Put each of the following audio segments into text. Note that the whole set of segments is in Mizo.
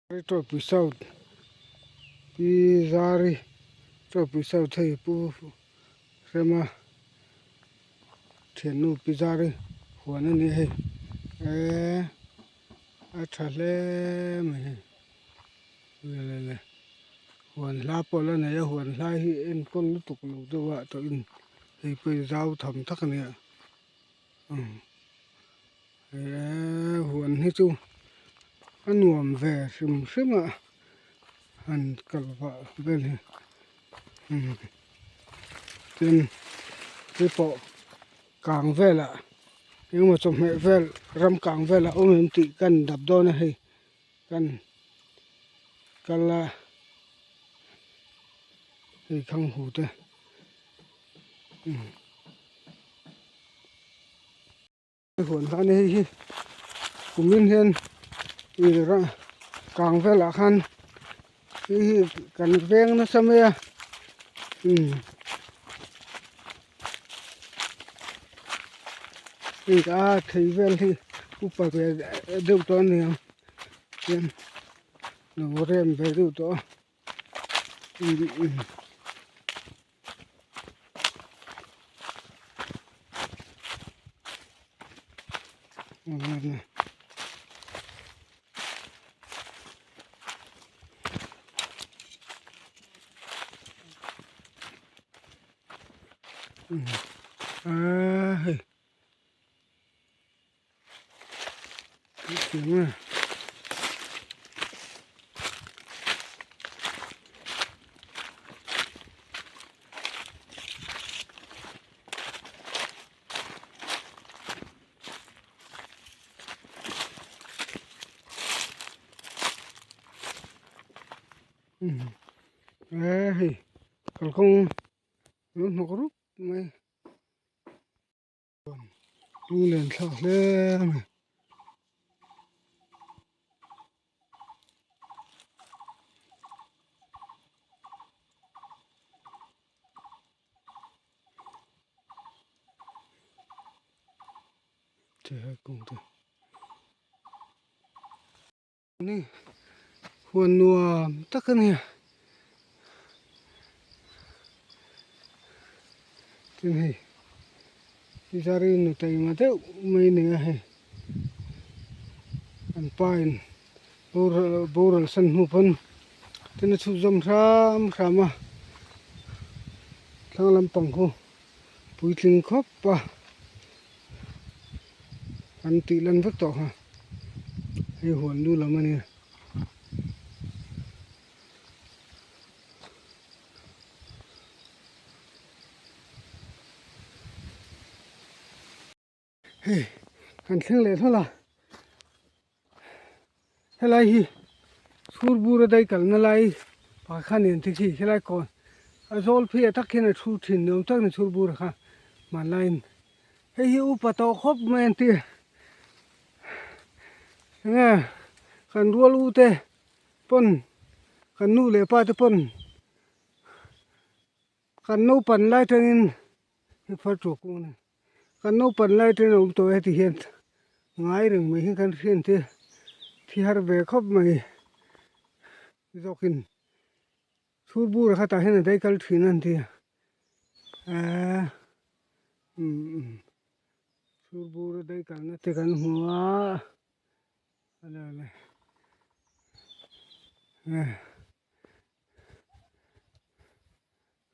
Tawpui South Pi Zari Tawpui South hei Pu Rema thiannu Pi Zari huan a ni a hei eee a tha hle mai hei le le le huan hla pawh la nei a huan hla hi enkawl lutuk lo deuh a tawh in hei pawh hi zau tham tak a ni a umm. He huan hi chu a nuam ve hrim hrim a han kal vah vel hi umm tin hei pawh kang velah engemaw chawhmeh vel ram kang velah a awm em tih ka han dap dawn a hei kan kal a hei khang hu te umm. Huan khan hei hi kumin hian ih kang velah khan hei hi kan veng nasa mai a umm hei a thei vel hi upa ve deuh tawh a ni ang chuan lo rem ve deuh tawh a umm. A hei hei kalkawng lo hnawk rup mai. Lunglen thlak hle a ni. Ni huan nuam tak a ni tin hei zari nu taima deuh mai a ni a hei an pa in boral san hnu pawn tin a chhuk zawm hram hram a thlang lampang khu puitling khawp a an tih lan vek tawh kha hei huan lu lam a nia. Hei kan thleng leh hlawlh a helai hi chhur bur a dai kalna lai pakhat khan nen te khi helai kawn a zawl phei ah tak hian a thu thin ni awm tak a ni chhur bur kha hmanlaiin hei hi upa tawh khawp mai an ti enge kan rual u te pawn kan nu leh pa te pawn kan naupan lai tangin hei far tuah kung a ni. Kan naupan lai ten a awm tawh e ti hian ngai reng mai hi kan hriat te thi har ve khawp mai zawkin chhur bur kha tah hian a dai kal thin a an ti a eee umm chhur bur a dai kalna te kan hmu a ale ale eh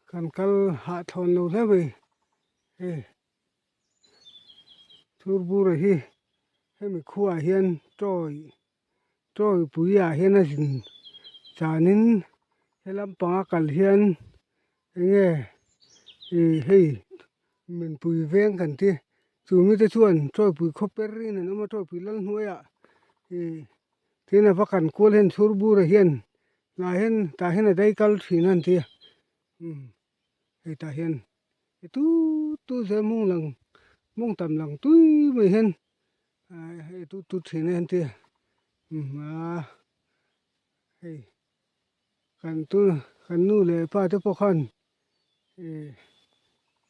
Kan kal hah thlawn lo hle mai hei Thurbura hi hemi khuaah hian tawi tawi pui ah hian a zin chanin he lampanga kal hian enge ih hei minpui veng kan ti chu mite chuan tawipui khaw per in an awm a tawipui lal hnuaiah ih tin a va kan kual hian Thurbura hian Tah hian tah hian a dai kal thin a an ti a umm hei tah hian e tut tut zel mawng lang mawng tam lang tui mai hian ah hei tut tut thin a an ti a umm ah hei kan tu kan nu leh pa te pawh khan ih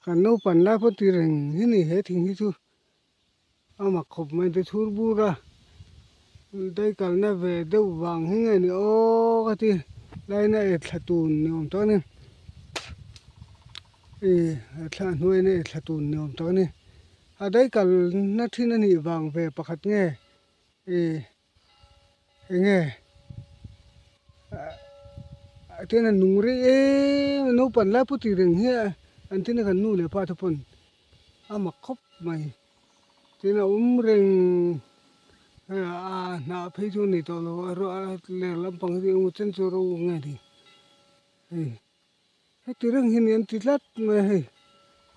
kan naupan lai pawh ti reng hi ni he thing hi chu a mak khawp mai te chhur bur a. Daikalna ve deuh vang hi nge ni aw ka ti laina e thla tun ni awm tak a ni ih a thla hnuaina e thla tun ni awm tak a ni a daikalna thin a nih vang ve pakhat nge ih eng nge ah tian a nung rei em a naupang lai pawh tih reng hi an tin a kan nu leh pa te pawn a mak khawp mai. Tin a awm reng a hnah phei chu a nei tawh lo a a ler lampang hi chu engemaw chen chu ro nge ni hei heti reng hi ni an ti tlat mai a hei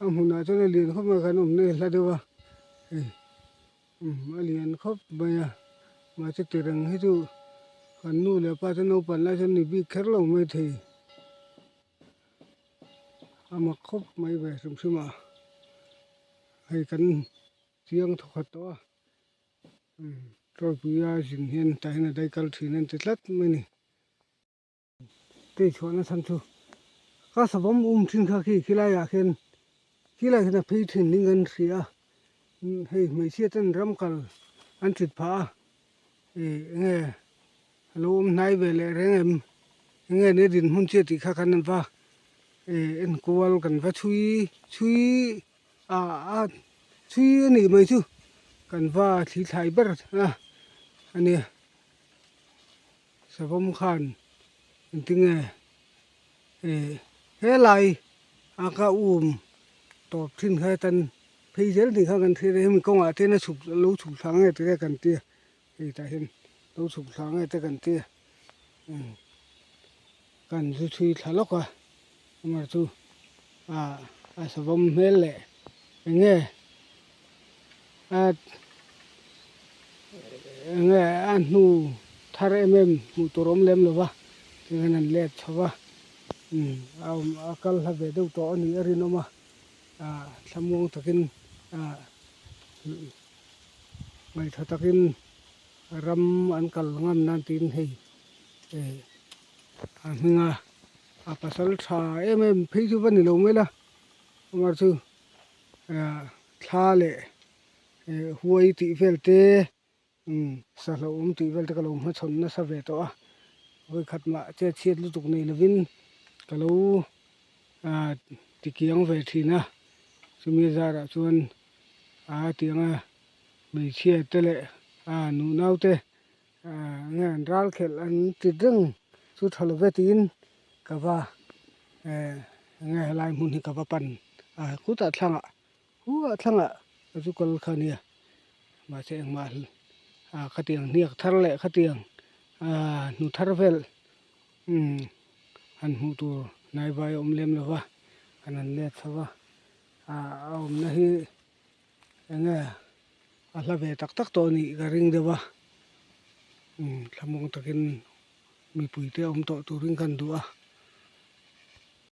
a hmunah chuan a lian khawp mai a kan awmna hi a hla deuh a hei umm a lian khawp mai a mahse ti reng hi chu kan nu leh pa te naupang lai chuan ni bik kher lo mai thei. A mak khawp mai ve hrim hrim a hei kan chiang thawkhat tawh a umm Ṭawipui a zin hian tah hian a dai kal thin an ti tlat mai a ni. Tei chhuahna chhan chu ka savawm um thin kha khi khilaiah khian khilaiah khian a phei thin ding kan hria a hei hmeichhia ten ram kal an ṭit phah a ih eng nge A lo awm hnai ve leh reng em? Enge ni dinhmun chiah tih kha kan va enkual kan va chhui chhui a a chhui a nih mai chu kan va thli thlai ber a a nia savawm khan engtinge helai a ka um tawp thin kha tan phei zel tih kha kan hriat a hemi kawngah te hian a chhuk a lo chhuk thla nge tih te kan tia. Hei tah hian lo chhuk thla nge te kan tia kan zu chhui thla lawk a amah chu ah a savawm hmel leh eng nge a eng nge a hnu thar em em hmuh tur awm lem lo va tihian an let chho va a awm a kal hla ve deuh tawh a nih a rinawm a ah thlamuang takin ah. Ngaihṭha takin ram an kal ngam nan tiin hei eh a hming a a pasal ṭha em em phei chu va ni lo mai la amah chu ah thla leh eh huai tih vel te umm sahlawhawm tih vel te ka lo hmachhawn nasa ve tawh a vawikhat mah chet chhiat lutuk nei lovin ka lo ah tikiang ve ṭhin a chumi zarah chuan. A tianga hmeichhia te leh a nu nau te nge an ral khelh an ti reng chu tha lo ve tiin ka va eh nge helai hmun hi ka va pan a khutah thlangah huah thlangah ka zu kal kha ania mahse engmah a khatiang hniak thar leh khatiang ah hnu thar vel umm han hmuh tur hnaivai a awm lem lo va kan han let chho va. A awmna hi eng nge a hla ve tak tak tawh a nih ka ring deuh a thlamuang takin mipui te awm tawh turin kan duh a.